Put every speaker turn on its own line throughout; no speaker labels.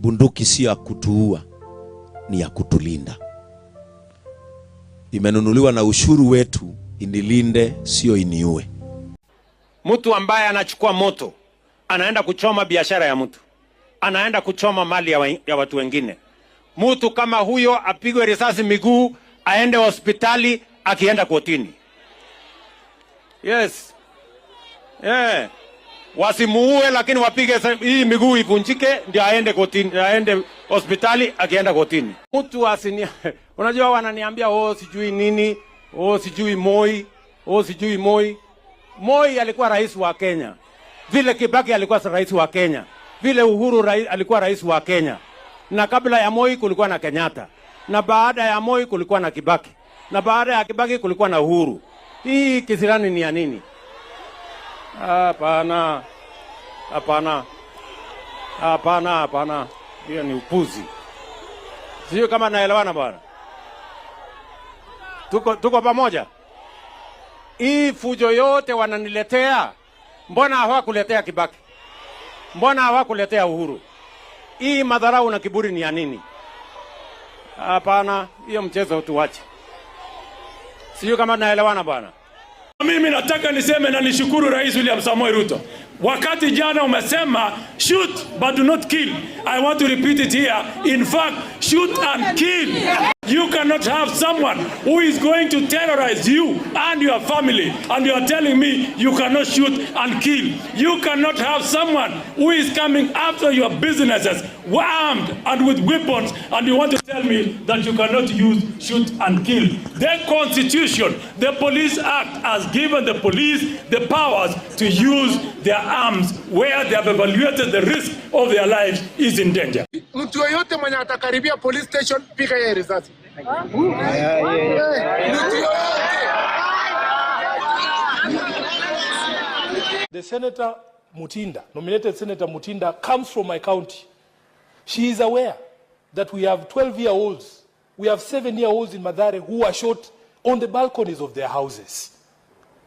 Bunduki sio ya kutuua, ni ya kutulinda. Imenunuliwa na ushuru wetu, inilinde, sio iniue.
Mtu ambaye anachukua moto anaenda kuchoma biashara ya mtu, anaenda kuchoma mali ya watu wengine. Mtu kama huyo apigwe risasi miguu, aende hospitali akienda kotini. Yes. Yeah. Wasimuue, lakini wapige hii miguu ivunjike, ndio aende kotini, aende hospitali akienda kotini. Mtu asini, unajua wananiambia, "Oh, sijui nini, oh, sijui Moi, oh, sijui Moi." Moi alikuwa rais wa Kenya, vile Kibaki alikuwa rais wa Kenya, vile Uhuru alikuwa rais wa Kenya, na kabla ya Moi kulikuwa na Kenyatta, na baada ya Moi kulikuwa na Kibaki, na baada ya Kibaki kulikuwa na Uhuru. Hii kisirani ni ya nini? Hapana, hapana, hapana, hapana, hiyo ni upuzi. Sijui kama naelewana, bwana. Tuko pamoja. Hii fujo yote wananiletea, mbona hawakuletea Kibaki? Mbona hawakuletea Uhuru? Hii madharau na kiburi ni ya nini? Hapana, hiyo mchezo tuache. Sijui kama naelewana, bwana.
Mimi nataka niseme na nishukuru Rais William Samoei Ruto. Wakati jana umesema, "Shoot but do not kill." I want to repeat it here. In fact, shoot and kill. You cannot have someone who is going to terrorize you and your family, and you are telling me you cannot shoot and kill. You cannot have someone who is coming after your businesses armed and with weapons, and you want to tell me that you cannot use shoot and kill. The Constitution, the Police Act has given the police the powers to use their arms where they have evaluated the risk of their lives is in danger.
Mtu yoyote mwenye atakaribia police station, piga yeye risasi. Mtu yoyote.
The Senator Mutinda, nominated Senator Mutinda, comes from my county. She is aware that we have 12-year-olds, we have 7-year-olds in Mathare who are shot on the balconies of their houses.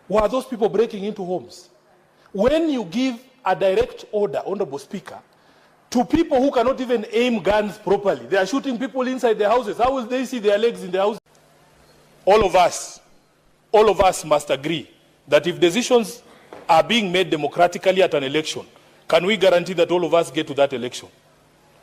Were those people breaking into homes? When you give a direct order, Honorable Speaker, to people who cannot even aim guns properly, they are shooting people inside their houses. How will they see their legs in their houses? All of us must agree that if decisions are being made democratically at an election, can we guarantee that all of us get to that election?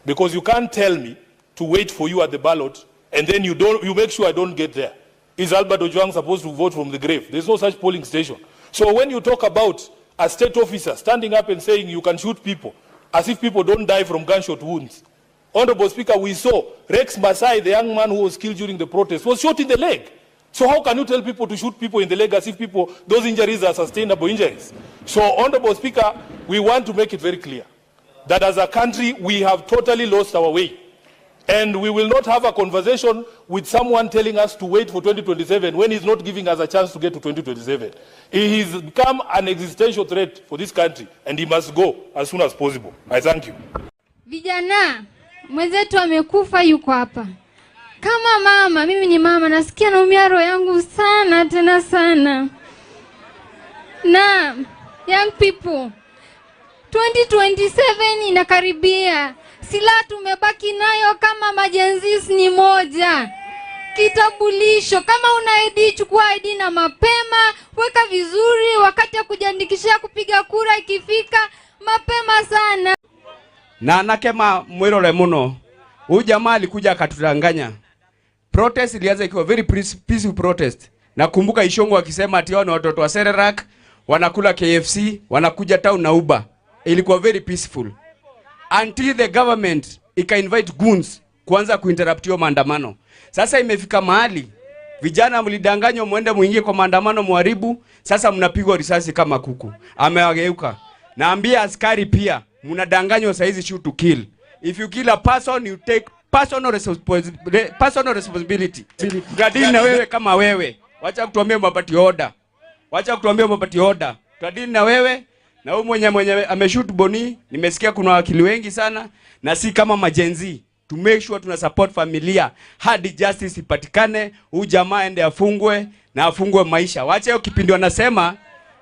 Because you can't tell me to wait for you at the ballot and then you don't, you make sure I don't get there. Is Albert Ojwang supposed to vote from the grave? There's no such polling station. So when you talk about a state officer standing up and saying you can shoot people, as if people don't die from gunshot wounds. Honorable Speaker, we saw Rex Masai, the young man who was killed during the protest, was shot in the leg. So how can you tell people to shoot people in the leg as if those injuries are sustainable injuries? So, Honorable Speaker, we want to make it very clear that as a country, we have totally lost our way. And we will not have a conversation with someone telling us to wait for 2027 when he's not giving us a chance to get to 2027. He has become an existential threat for this country, and he must go as soon as possible. I thank you.
Vijana, mwenzetu amekufa, yuko hapa. Kama mama, mimi ni mama, nasikia naumia roho yangu sana tena sana. Na young people, 2027 inakaribia. Silaha tumebaki nayo kama ma-Gen Zs ni moja, kitambulisho. Kama una ID, chukua ID na mapema, weka vizuri. Wakati ya kujiandikishia kupiga kura ikifika, mapema sana.
Na anake ma mwirore muno. Huyu jamaa alikuja akatudanganya. Protest ilianza ikiwa very peaceful protest. Nakumbuka Ichung'wah akisema ati hao ni watoto wa Cerelac, wanakula KFC, wanakuja town na Uber. Ilikuwa very peaceful until the government ika invite goons kuanza kuinterrupt hiyo maandamano. Sasa imefika mahali vijana mlidanganywa muende muingie kwa maandamano muharibu, sasa mnapigwa risasi kama kuku. Amewageuka. Naambia askari pia, mnadanganywa saizi, shoot to kill. If you kill a person, you take personal responsibility. Tutadili na wewe kama wewe. Wacha kutuambia mapati order. Wacha kutuambia mapati order. Tutadili na wewe na huyu mwenye ameshoot Boni. Nimesikia kuna wakili wengi sana, na si kama ma-Gen Z to make sure tuna support familia hadi justice ipatikane, huyu jamaa aende afungwe na afungwe maisha. Wacha hiyo kipindi wanasema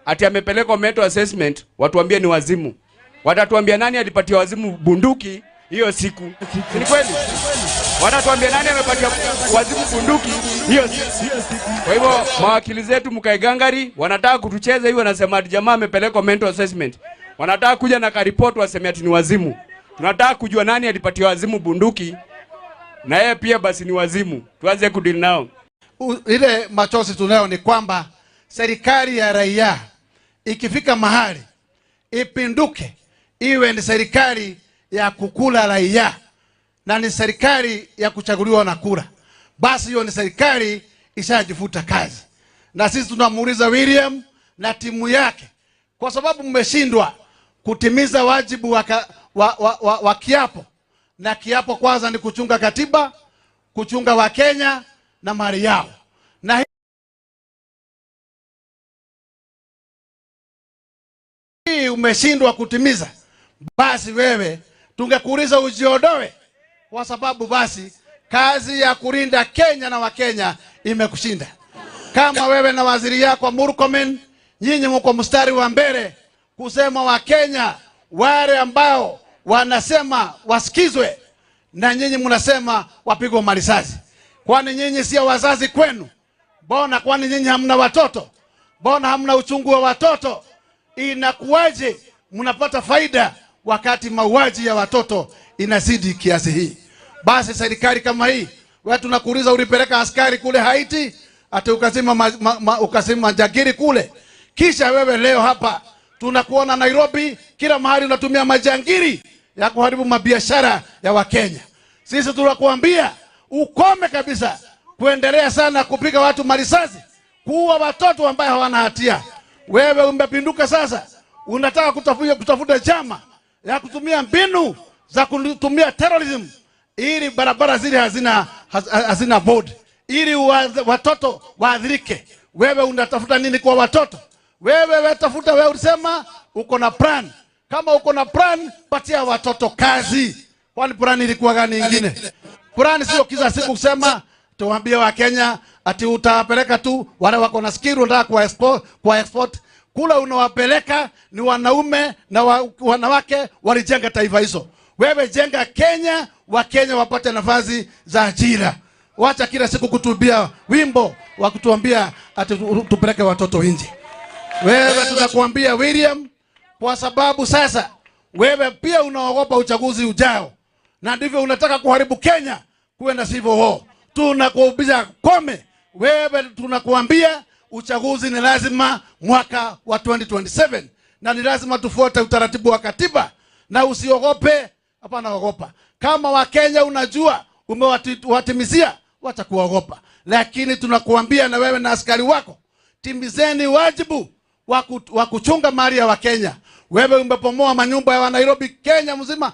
ati amepelekwa mental assessment, watuambie ni wazimu. Watatuambia nani alipatia wazimu bunduki. hiyo siku. Ni kweli? Wanatuambia nani amepatia wazimu bunduki hiyo siku. Kwa hivyo mawakili zetu mkae gangari, wanataka kutucheza hivi, wanasema ati jamaa amepelekwa mental assessment. Wanataka kuja na karipoti waseme ati ni wazimu. Tunataka kujua nani alipatia wazimu bunduki, na yeye pia basi ni wazimu. Tuanze kudeal nao.
Ile machozi tunayo ni kwamba serikali ya raia ikifika mahali ipinduke, iwe ni serikali ya kukula raia na ni serikali ya kuchaguliwa na kura, basi hiyo ni serikali ishajifuta kazi. Na sisi tunamuuliza William na timu yake, kwa sababu mmeshindwa kutimiza wajibu wa kiapo, na kiapo kwanza ni kuchunga katiba, kuchunga Wakenya na mali yao. Na hii umeshindwa kutimiza, basi wewe tungekuuliza ujiondoe, kwa sababu basi kazi ya kulinda Kenya na Wakenya imekushinda. Kama wewe na waziri yako Murkomen, nyinyi mko mstari wa mbele kusema Wakenya wale ambao wanasema wasikizwe, na nyinyi mnasema wapigwe marisasi. Kwani nyinyi sio wazazi kwenu? Mbona kwani nyinyi hamna watoto? Mbona hamna uchungu wa watoto? Inakuwaje mnapata faida wakati mauaji ya watoto inazidi kiasi hii? Basi serikali kama hii, wewe tunakuuliza, ulipeleka askari kule Haiti ati ukazima jagiri kule, kisha wewe leo hapa tunakuona Nairobi kila mahali unatumia majangiri ya kuharibu mabiashara ya Wakenya. Sisi tunakuambia ukome kabisa kuendelea sana kupiga watu marisasi, kuua watoto ambao hawana hatia. Wewe umepinduka sasa, unataka kutafuta chama ya kutumia mbinu za kutumia terrorism ili barabara zile hazina board, ili watoto waadhirike. Wewe unatafuta nini kwa watoto? Wewe tafuta, wewe ulisema uko na plan. Kama uko na plan, patia watoto kazi. Kwani plan ilikuwa gani nyingine? Plan sio kila siku kusema tuambie wa Kenya ati utawapeleka tu wale wako na skill unataka kwa export. Kula unawapeleka ni wanaume na wanawake walijenga taifa hizo. Wewe jenga Kenya, wa Kenya wapate nafasi za ajira. Wacha kila siku kutubia wimbo wa kutuambia ati tupeleke watoto nje. Wewe tunakuambia William, kwa sababu sasa wewe pia unaogopa uchaguzi ujao, na ndivyo unataka kuharibu Kenya kuwe na civil war. Tunakuambia kome. Wewe tunakuambia uchaguzi ni lazima mwaka wa 2027, na ni lazima tufuate utaratibu wa katiba, na usiogope. Hapana ogopa. Kama Wakenya unajua umewatimizia, watakuogopa. Lakini tunakuambia na wewe na askari wako, timizeni wajibu wa kuchunga mali ya Wakenya. Wewe umepomoa manyumba ya Nairobi Kenya mzima,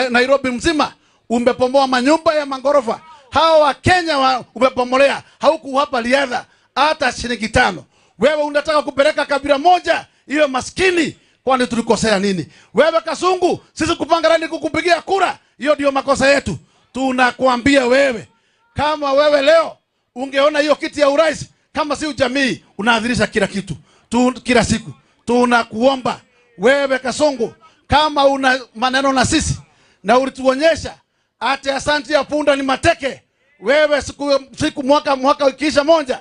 Nairobi mzima umepomoa manyumba ya mangorofa. Hawa Wakenya umepomolea, haukuwapa riadha hata shilingi 5. Wewe unataka kupeleka kabila moja iwe maskini, kwani tulikosea nini? Wewe Kasungu, sisi kupanga rani kukupigia kura, hiyo ndio makosa yetu. Tunakuambia wewe, kama wewe leo ungeona hiyo kiti ya urais, kama si ujamii unaadhirisha kila kitu kila siku. Tunakuomba wewe Kasongo, kama una maneno na sisi na ulituonyesha ati asanti ya punda ni mateke, wewe siku mwaka ikiisha moja,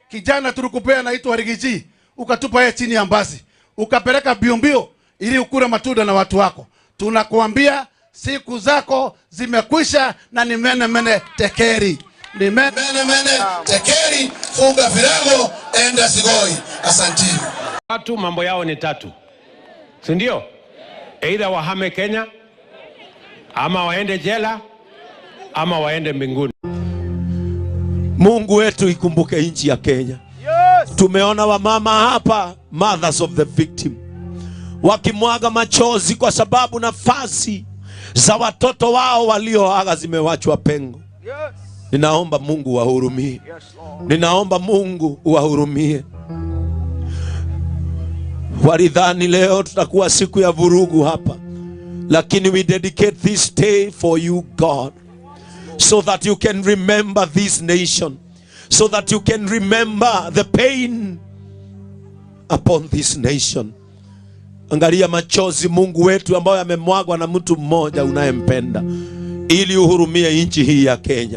kijana tulikupea naitwa Rigiji, ukatupa yeye chini ya mbasi, ukapeleka biombio ili ukule matunda na watu wako. Tunakuambia siku zako zimekwisha, na ni mene mene tekeri. Ni mene
mene tekeri, funga virago, enda Sigoi. Asantini.
Watu mambo yao ni tatu, si ndio? Either wahame Kenya, ama waende jela, ama waende mbinguni.
Mungu wetu ikumbuke nchi ya Kenya. Yes. Tumeona wamama hapa, mothers of the victim, wakimwaga machozi kwa sababu nafasi za watoto wao walioaga zimewachwa pengo. Yes. Ninaomba Mungu wahurumie. Yes, ninaomba Mungu wahurumie. Walidhani leo tutakuwa siku ya vurugu hapa, lakini we dedicate this day for you, God, so that you can remember this nation, so that you can remember the pain upon this nation. Angalia machozi Mungu wetu ambayo yamemwagwa na mtu mmoja unayempenda, ili uhurumie nchi hii ya Kenya.